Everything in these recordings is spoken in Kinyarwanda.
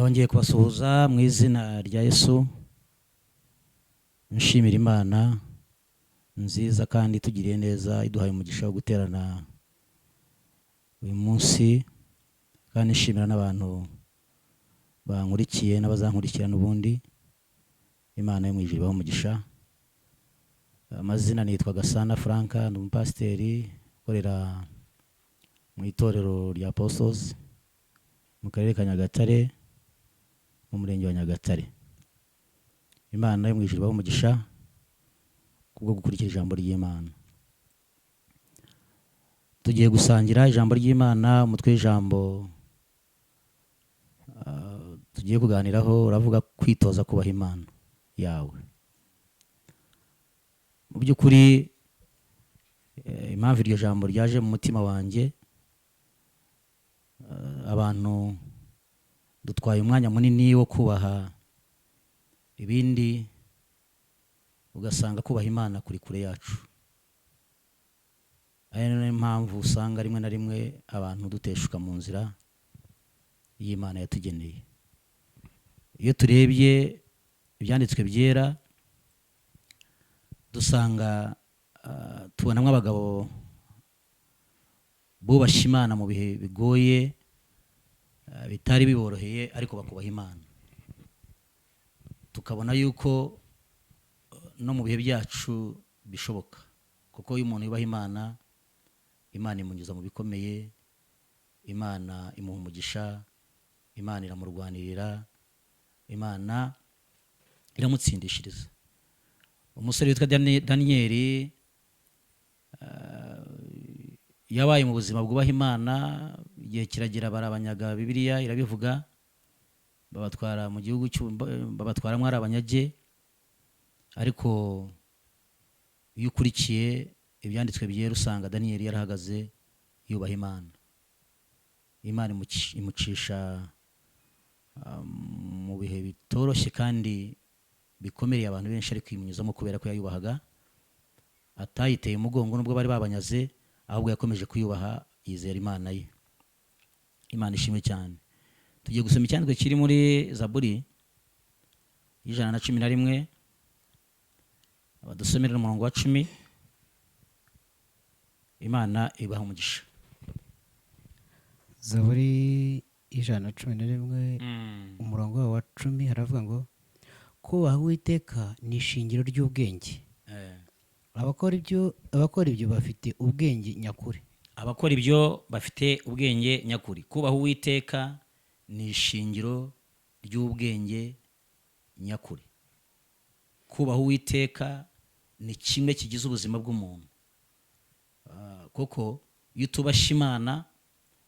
Nongeye kubasuhuza mu izina rya Yesu, nshimira Imana nziza kandi itugiriye neza, iduhaye umugisha wo guterana uyu munsi, kandi nshimira n'abantu bankurikiye n'abazankurikira n'ubundi. Imana yo mu ijuru ibahe umugisha. Amazina nitwa Gasana Frank, ndi umupasiteri ukorera mu itorero rya Apostles mu karere ka Nyagatare, mu murenge wa Nyagatare. Imana yo mu ijuru ibahe umugisha kubwo gukurikira ijambo ry'Imana. Tugiye gusangira ijambo ry'Imana. Umutwe w'ijambo tugiye kuganiraho uravuga kwitoza kubaha Imana yawe. Mu by'ukuri, impamvu iryo jambo ryaje mu mutima wanjye, abantu dutwaye umwanya munini wo kubaha ibindi, ugasanga kubaha Imana kuri kure yacu. Ari nayo mpamvu usanga rimwe na rimwe abantu duteshuka mu nzira y'Imana yatugeneye. Iyo turebye ibyanditswe byera, dusanga tubonamo abagabo bubashye Imana mu bihe bigoye, bitari biboroheye, ariko bakubaha Imana. Tukabona yuko no mu bihe byacu bishoboka, kuko iyo umuntu yubaha Imana, Imana imunyuza mu bikomeye, Imana imuha umugisha, Imana iramurwanirira, Imana iramutsindishiriza. Umusore witwa Daniyeli yabaye mu buzima bwubaha Imana. Igihe kiragera barabanyaga, Bibiliya irabivuga, babatwara mu gihugu babatwaramo ari abanyage. Ariko iyo ukurikiye ibyanditswe byera, usanga Daniyeli yarahagaze yubaha Imana. Imana imucisha mu bihe bitoroshye kandi bikomereye abantu benshi, ariko imunyuzamo kubera ko yayubahaga, atayiteye umugongo nubwo bari babanyaze, ahubwo yakomeje kuyubaha, yizera Imana ye. Imana ishimwe cyane. Tugiye gusoma icyanditswe kiri muri Zaburi y'111. Abadusomera umurongo wa 10. Imana ibaha umugisha. Zaburi 111, umurongo wawo wa 10, haravuga ngo: "Kubaha Uwiteka ni ishingiro ry'ubwenge, abakora ibyo bafite ubwenge nyakuri." Abakora ibyo bafite ubwenge nyakuri. Kubaha Uwiteka ni ishingiro ry'ubwenge nyakuri. Kubaha Uwiteka ni kimwe kigize ubuzima bw'umuntu. Kuko iyo utubashye Imana,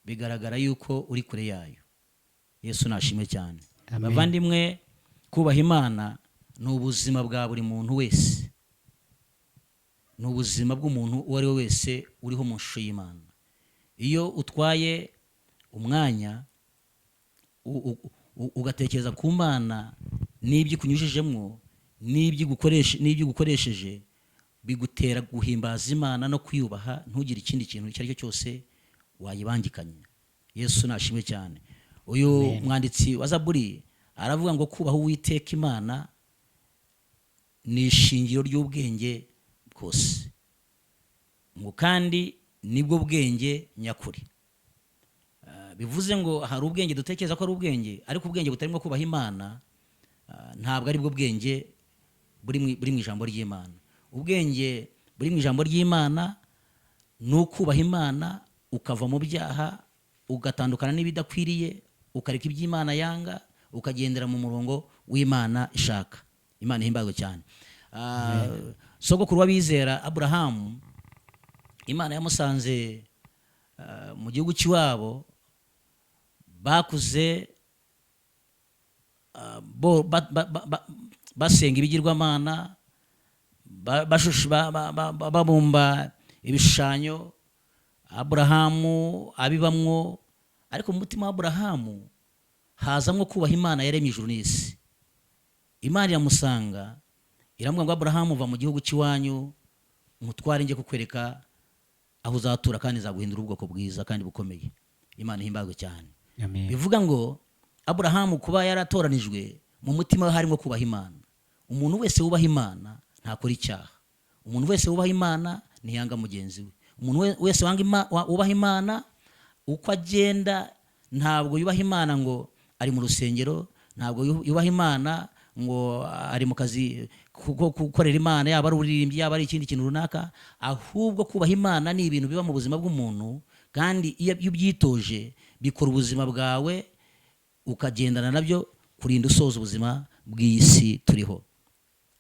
bigaragara yuko uri kure yayo. Yesu nashimwe cyane. Amen. Bavandimwe, kubaha Imana ni ubuzima bwa buri muntu wese, ni ubuzima bw'umuntu uwo ari we wese uriho mu shusho y'Imana. Iyo utwaye umwanya ugatekereza ku Mana n'ibyo ikunyujijemo n'ibyo igukoresheje, bigutera guhimbaza Imana no kuyubaha, ntugire ikindi kintu icyo ari cyo cyose wayibangikanya. Yesu nashimwe cyane. Uyu Amen. mwanditsi wa Zaburi aravuga ngo kubaha Uwiteka Imana ni ishingiro ry'ubwenge bwose, ngo kandi nibwo bwenge nyakuri. Bivuze ngo hari ubwenge dutekereza ko ari ubwenge, ariko ubwenge butarimo kubaha Imana ntabwo ari bwo bwenge buri mu ijambo ry'Imana. Ubwenge buri mu ijambo ry'Imana ni ukubaha Imana, ukava mu byaha, ugatandukana n'ibidakwiriye, ukareka iby'Imana yanga, ukagendera mu murongo w'Imana ishaka. Imana ihimbazwe cyane. Sogokuru w'abizera Aburahamu, Imana yamusanze mu gihugu cy'iwabo. Bakuze bo basenga ibigirwamana, babumba ibishushanyo. Aburahamu abibamwo, ariko mu mutima wa Aburahamu hazamwo kubaha Imana yaremye ijuru n'isi. Imana iramusanga, iramubwira ngo: "Aburahamu, va mu gihugu cy'iwanyu, mutware njye kukwereka aho uzatura, kandi nzaguhindura ubwoko bwiza kandi bukomeye." Imana ihimbazwe cyane. Amen. Bivuga ngo Aburahamu kuba yaratoranijwe, mu mutima we harimo kubaha Imana. Umuntu wese wubaha Imana ntakora icyaha. Umuntu wese wubaha Imana ntiyanga mugenzi we. Umuntu wese wubaha Imana, uko agenda, ntabwo yubaha Imana ngo ari mu rusengero, ntabwo yubaha Imana ngo ari mu kazi ko gukorera Imana, yaba ari uburirimbyi, yaba ari ikindi kintu runaka. Ahubwo kubaha Imana ni ibintu biba mu buzima bw'umuntu, kandi iyo ubyitoje bikora ubuzima bwawe, ukagendana nabyo kurinda usoza ubuzima bw'iyi si turiho.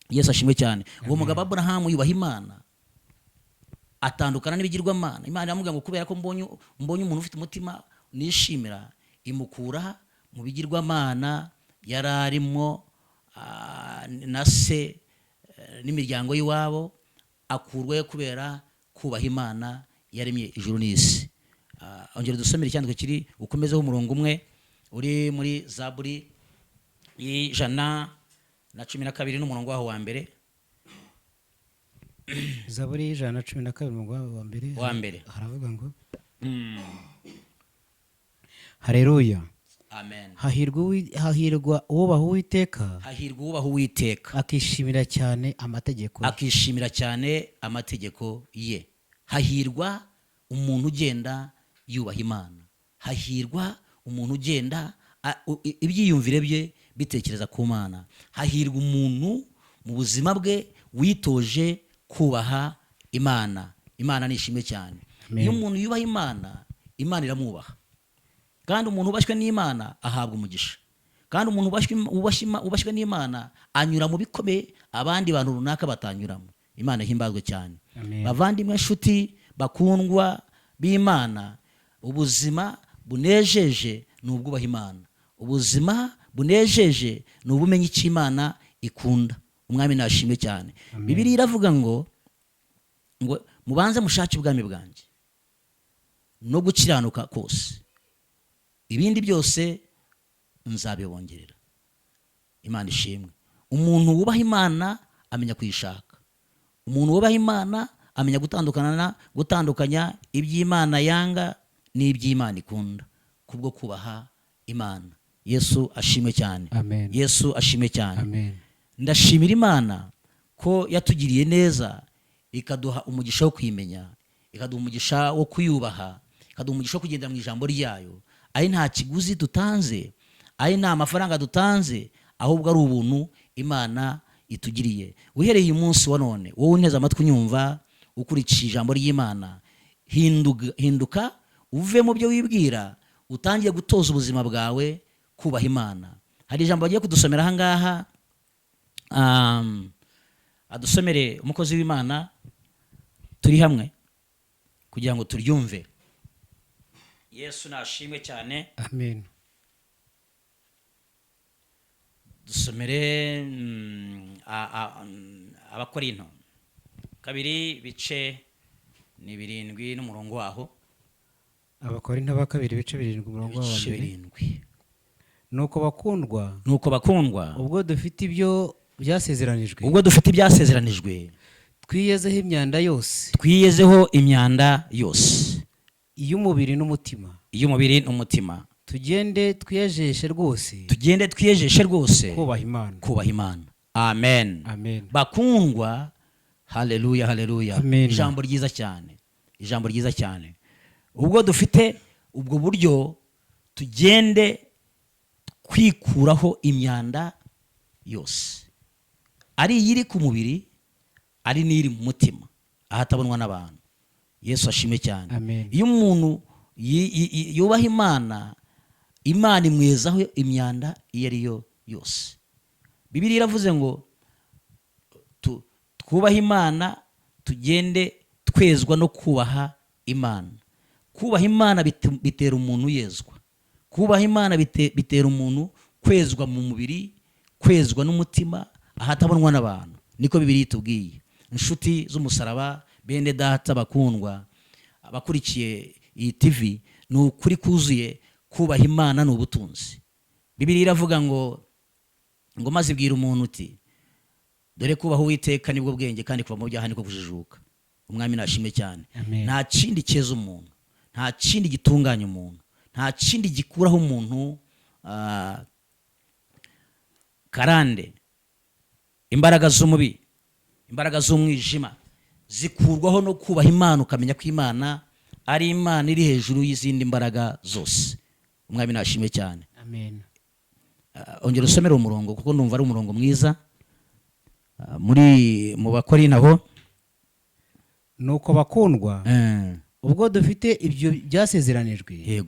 Yesu ashimwe cyane. Uwo mugabo Aburahamu yubaha Imana, atandukana n'ibigirwamana. Imana iramubwira ngo kubera ko mbonye umuntu ufite umutima nishimira, imukura mu bigirwamana yari arimo na se n'imiryango y'iwabo, akurwayo kubera kubaha Imana yaremye ijuru n'isi. Ongera dusomere icyandiko kiri ukomezeho umurongo umwe uri muri Zaburi y'112 n'umurongo waho wa mbere. Zaburi y'112, umurongo wa mbere. Wa mbere. Haravuga ngo: Hareruya! Amen. Hahirwa uwubaha Uwiteka, Hahirwa uwubaha Uwiteka, akishimira cyane amategeko ye. Akishimira cyane amategeko ye. Hahirwa umuntu ugenda yubaha Imana. Hahirwa umuntu ugenda ibyiyumvire bye bitekereza ku Mana. Hahirwa umuntu mu buzima bwe witoje kubaha Imana. Imana nishimwe cyane. Amen. Iyo umuntu yubaha Imana, Imana iramwubaha, kandi umuntu ubashywe n'Imana ahabwa umugisha, kandi umuntu ubashywe n'Imana anyura mu bikomeye abandi bantu runaka batanyuramo. Imana ihimbazwe cyane. Amen. Bavandimwe, nshuti bakundwa b'Imana, ubuzima bunejeje ni ubwubaha Imana. Ubuzima bunejeje ni ubumenya icyo Imana ikunda. Umwami nashimwe cyane. Amen. Bibiliya iravuga ngo mubanze mushake ubwami bwanjye no gukiranuka kose, ibindi byose nzabibongerera. Imana ishimwe. Umuntu wubaha Imana amenya kuyishaka. Umuntu wubaha Imana amenya gutandukanya iby'Imana yanga n'iby'Imana ikunda, kubwo kubaha Imana. Yesu ashimwe cyane. Amen. Yesu ashimwe cyane. Amen. Ndashimira Imana ko yatugiriye neza, ikaduha umugisha wo kuyimenya, ikaduha umugisha wo kuyubaha, ikaduha umugisha wo kugendera mu ijambo ryayo, ari nta kiguzi dutanze, ari nta mafaranga dutanze, ahubwo ari ubuntu Imana itugiriye. Uhereye uyu munsi wa none, wowe unteze amatwi, unyumva, ukurikije ijambo ry'Imana, hinduka uve mu byo wibwira, utangiye gutoza ubuzima bwawe kubaha Imana. Hari ijambo bagiye kudusomera aha ngaha, adusomere umukozi w'Imana turi hamwe kugira ngo turyumve. Yesu nashimwe cyane. Amen. Dusomere Abakorinto kabiri, ibice ni 7 n'umurongo waho. Abakorinto ba kabiri, ibice 7, umurongo wa Ibice mbere. 7. Nuko bakundwa, Nuko bakundwa, ubwo dufite ibyo byasezeranijwe, ubwo dufite ibyasezeranijwe, twiyezeho imyanda yose, twiyezeho imyanda yose, iy'umubiri n'umutima, iy'umubiri n'umutima, tugende twiyejeshe rwose, tugende twiyejeshe rwose kubaha Imana. Kubaha Imana. Amen. Amen. Bakundwa, haleluya, haleluya. Amen. Ijambo ryiza cyane, ijambo ryiza cyane. Ubwo dufite ubwo buryo, tugende kwikuraho imyanda yose, ari iyiri ku mubiri, ari n'iri mu mutima ahatabonwa n'abantu. Yesu ashimwe cyane. Amen. Iyo umuntu yubaha Imana, Imana imwezaho imyanda iyo ari yo yose. Bibiliya iravuze ngo twubahe Imana, tugende twezwa no kubaha Imana. Kubaha Imana bitera umuntu yezwa. Kubaha Imana bitera umuntu kwezwa mu mubiri, kwezwa n'umutima ahatabonwa n'abantu. Niko Bibiliya itubwiye. Inshuti z'umusaraba, bene data bakundwa, abakurikiye iyi TV, ni ukuri kuzuye, kubaha Imana ni ubutunzi. Bibiliya iravuga ngo maze ibwira umuntu uti: dore kubaha Uwiteka nibwo bwenge, kandi kuva mu byaha niko kujijuka. Umwami nashimwe cyane. Amen. Nta kindi cyeza umuntu, nta kindi gitunganya umuntu, nta kindi gikuraho umuntu. Karande, imbaraga z'umubi, imbaraga z'umwijima zikurwaho no kubaha Imana, ukamenya ko Imana ari Imana iri hejuru y'izindi mbaraga zose. Umwami nashimwe cyane. Amen. Ongera usomere umurongo, kuko numva ari umurongo mwiza. Muri mu Bakorinto aho. Nuko bakundwa, ubwo dufite ibyo byasezeranijwe,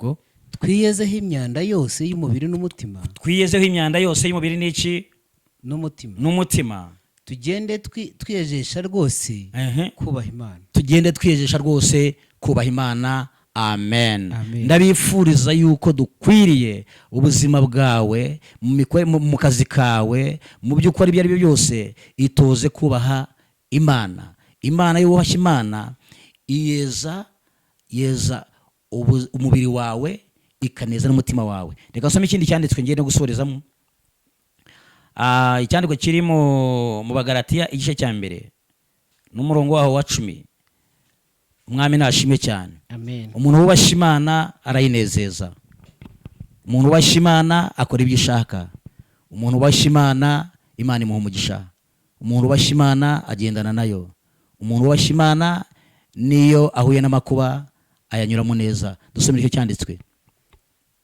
twiyezeho imyanda yose y'umubiri n'umutima. Twiyezeho imyanda yose y'umubiri n'iki? N'umutima. N'umutima. Tugende twiyejesha rwose kubaha Imana. Tugende twiyejesha rwose kubaha Imana. Amen. Amen. Ndabifuriza yuko dukwiriye ubuzima bwawe mu kazi kawe, mu byo ukora ibyo ari byo byose, itoze kubaha Imana. Imana, iyo wubashye Imana, iyeza yeza umubiri wawe, ikaneza n'umutima wawe. Reka nsome ikindi cyanditswe ngiye no gusorezamo. Icyandiko kiri mu Bagalatiya, igice cya mbere n'umurongo waho wa 10. Umwami nashimwe cyane. Amen. Umuntu wubashye Imana arayinezeza. Umuntu wubashye Imana akora ibyo ishaka. Umuntu wubashye Imana, Imana imuha umugisha. Umuntu wubashye Imana agendana nayo. Umuntu wubashye Imana, niyo ahuye n'amakuba ayanyuramo neza. Dusome icyo cyanditswe.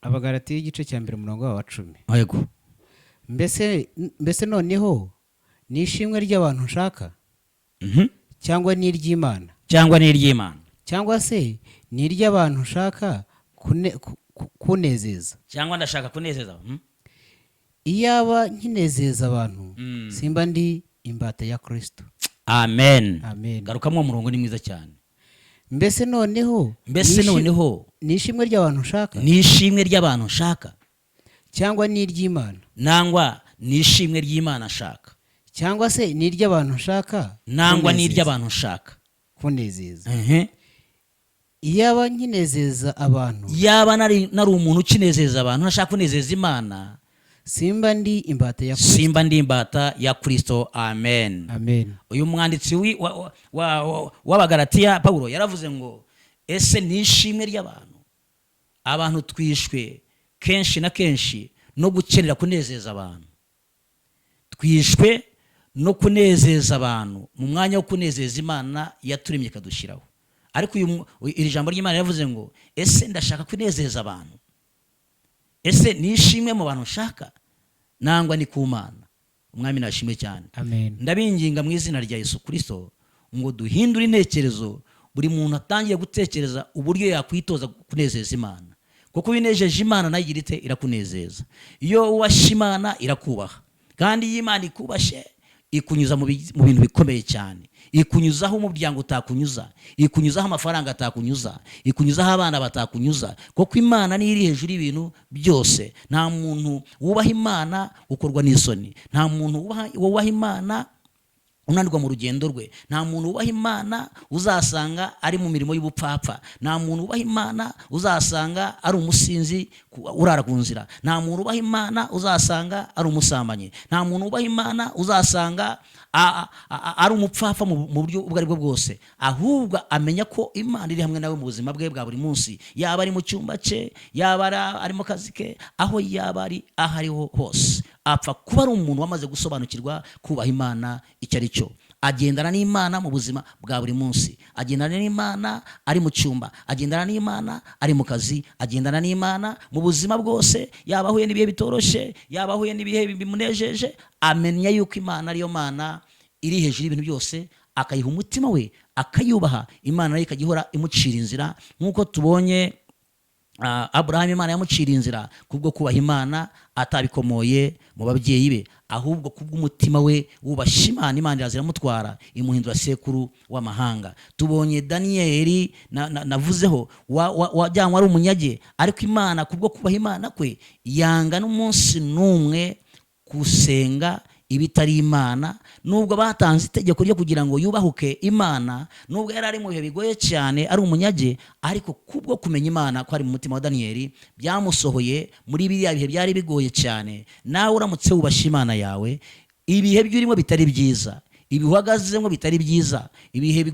Abagalatiya, igice cya mbere, umurongo wawo wa 10. Yego. Mbese noneho ni ishimwe ry'abantu nshaka, cyangwa ni iry'Imana? Cyangwa ni iry'Imana? Cyangwa se ni iry'abantu nshaka kunezeza? Cyangwa ndashaka kunezeza? Iyaba nkinezeza abantu, simba ndi imbata ya Kristo. Amen. Amen. Garukamo, umurongo ni mwiza cyane. Mbese noneho Mbese noneho ni ishimwe ry'abantu nshaka, ni ishimwe ry'abantu nshaka, cyangwa ni iry'Imana? Nangwa ni ishimwe ry'Imana nshaka? Cyangwa se ni iry'abantu nshaka Nangwa ni kunezeza? iry'abantu nshaka? Kunezeza. Iyaba nkinezeza abantu, Yaba nari umuntu ukinezeza abantu, ntashaka kunezeza Imana, simba ndi imbata ya Kristo. Simba ndi imbata ya Kristo. Amen. Amen. Uyu mwanditsi w'Abagalatiya, Pawulo, yaravuze ngo: "Ese ni ishimwe ry'abantu?" Abantu twishwe kenshi na kenshi no gukenera kunezeza abantu. Twishwe no kunezeza abantu mu mwanya wo kunezeza Imana yaturemye ikadushyiraho. Ariko iri jambo ry'Imana riravuze ngo: "Ese ndashaka kunezeza abantu? Ese ni ishimwe mu bantu nshaka, nangwa ni ku Mana?" Umwami nashimwe cyane. Amen. Ndabinginga mu izina rya Yesu Kirisito ngo duhindure intekerezo, buri muntu atangiye gutekereza uburyo yakwitoza kunezeza Imana, kuko iyo unejeje Imana, nayo igira ite? Irakunezeza. Iyo wubashye Imana, irakubaha. Kandi iyo Imana ikubashye, ikunyuza mu bintu bikomeye cyane. Ikunyuzaho umuryango utakunyuza, ikunyuzaho amafaranga atakunyuza, ikunyuzaho abana batakunyuza, kuko Imana niyo iri hejuru y'ibintu byose. Nta muntu wubaha Imana ukorwa n'isoni. Nta muntu wubaha Imana unanirwa mu rugendo rwe. Nta muntu wubaha Imana uzasanga ari mu mirimo y'ubupfapfa. Nta muntu wubaha Imana uzasanga ari umusinzi urara ku nzira. Nta muntu wubaha Imana uzasanga ari umusambanyi. Nta muntu wubaha Imana uzasanga ari umupfapfa mu buryo ubwo ari bwo bwose. Ahubwo amenya ko Imana iri hamwe nawe mu buzima bwe bwa buri munsi, yaba ari mu cyumba cye, yaba ari mu kazi ke, aho yaba ari aho ariho hose, apfa kuba ari umuntu wamaze gusobanukirwa kubaha Imana icyo ari cyo. Agendana n'Imana mu buzima bwa buri munsi. Agendana n'Imana ari mu cyumba, agendana n'Imana ari mu kazi, agendana n'Imana mu buzima bwose. Yaba ahuye n'ibihe bitoroshye, yaba ahuye n'ibihe bimunejeje, amenya yuko Imana ariyo Mana iri hejuru y'ibintu byose, akayiha umutima we, akayubaha. Imana nayo ikajya ihora imucira inzira, nk'uko tubonye Aburahamu, Imana yamucira inzira kubwo kubaha Imana, atabikomoye mu babyeyi be, ahubwo kubw'umutima we wubashye Imana. Imana iraza iramutwara, imuhindura sekuru w'amahanga. Tubonye Daniyeli navuzeho, wajyanywe ari umunyage, ariko Imana kubwo kubaha Imana kwe, yanga n'umunsi n'umwe gusenga ibitari Imana, nubwo batanze itegeko ryo kugira ngo yubahuke Imana, nubwo yari ari mu bihe bigoye cyane ari umunyage. Ariko kubwo kumenya Imana ko ari mu mutima wa Daniyeli, byamusohoye muri biriya bihe byari bigoye cyane. Nawe uramutse wubashye Imana yawe, ibihe by'urimo bitari byiza. Ibihe uhagazemo bitari byiza, ibihe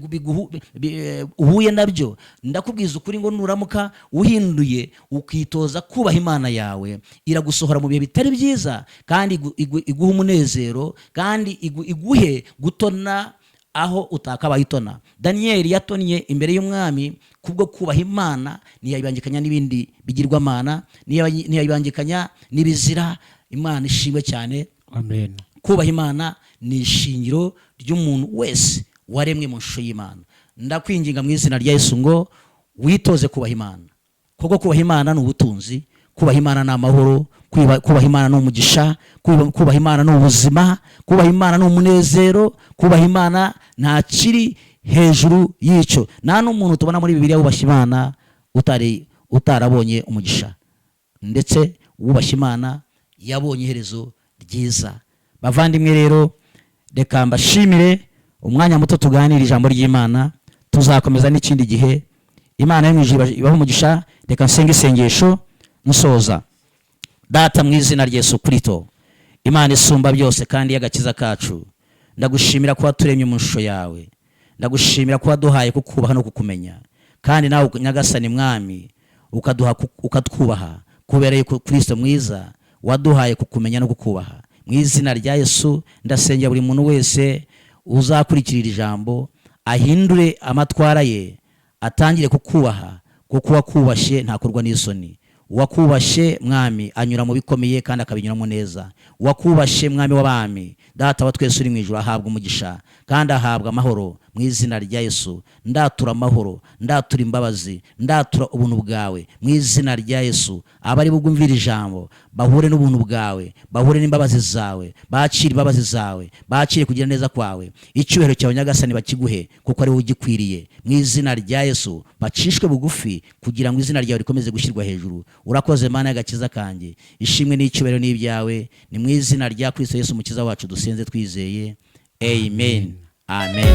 uhuye nabyo, ndakubwiza ukuri ngo nuramuka uhinduye ukitoza kubaha Imana yawe, iragusohora mu bihe bitari byiza, kandi iguha umunezero, kandi iguhe gutona aho utakabaye utona. Daniyeli yatonnye imbere y'umwami kubwo kubaha Imana, ntiyayibangikanya n'ibindi bigirwamana, ntiyayibangikanya n'ibizira. Imana ishimwe cyane. Amen. Kubaha Imana ni ishingiro ry'umuntu wese waremwe mu ishusho y'Imana. Ndakwinginga mu izina rya Yesu ngo witoze kubaha Imana, kuko kubaha Imana ni ubutunzi, kubaha Imana ni amahoro, kubaha Imana ni umugisha, kubaha Imana ni ubuzima, kubaha Imana ni umunezero. Kubaha Imana nta kiri hejuru y'icyo. Nta n'umuntu tubona muri Bibiliya wubashye Imana utari utarabonye umugisha, ndetse wubashye Imana yabonye iherezo ryiza. Bavandimwe rero, reka mbashimire umwanya muto tuganira ijambo ry'Imana. Tuzakomeza n'ikindi gihe. Imana yo mu ijuru ibahe umugisha. Reka nsenge isengesho nsoza. Data, mu izina rya Yesu Kristo, Imana isumba byose kandi y'agakiza kacu, ndagushimira kuba turemye mu ishusho yawe. Ndagushimira kuba duhaye kukubaha no kukumenya, kandi nawe Nyagasani Mwami ukaduha ukatwubaha, kubera yuko Kristo mwiza waduhaye kukumenya no kukubaha. Mu izina rya Yesu, ndasengera buri muntu wese uzakurikira iri jambo, ahindure amatwara ye, atangire kukubaha, kuko uwakubashye ntakorwa n'isoni. Uwakubashye, Mwami, anyura mu bikomeye kandi akabinyuramo neza. Uwakubashye, Mwami w'abami, Data wa twese uri mu ijuru, ahabwa umugisha kandi ahabwa amahoro. Mu izina rya Yesu, ndatura amahoro, ndatura imbabazi, ndatura ubuntu bwawe. Mu izina rya Yesu, abari bugumvira ijambo bahure n'ubuntu bwawe, bahure n'imbabazi zawe, bakire imbabazi zawe, bakire kugira neza kwawe. Icyubahiro cyawe, Nyagasani, bakiguhe, kuko ari wowe ugikwiriye. Mu izina rya Yesu, bacishwe bugufi kugira ngo izina ryawe rikomeze gushyirwa hejuru. Urakoze, Mana y'agakiza kanjye. Ishimwe n'icyubahiro n'ibyawe. Ni mu izina rya Kristo Yesu Umukiza wacu dusenze twizeye. Amen, amen.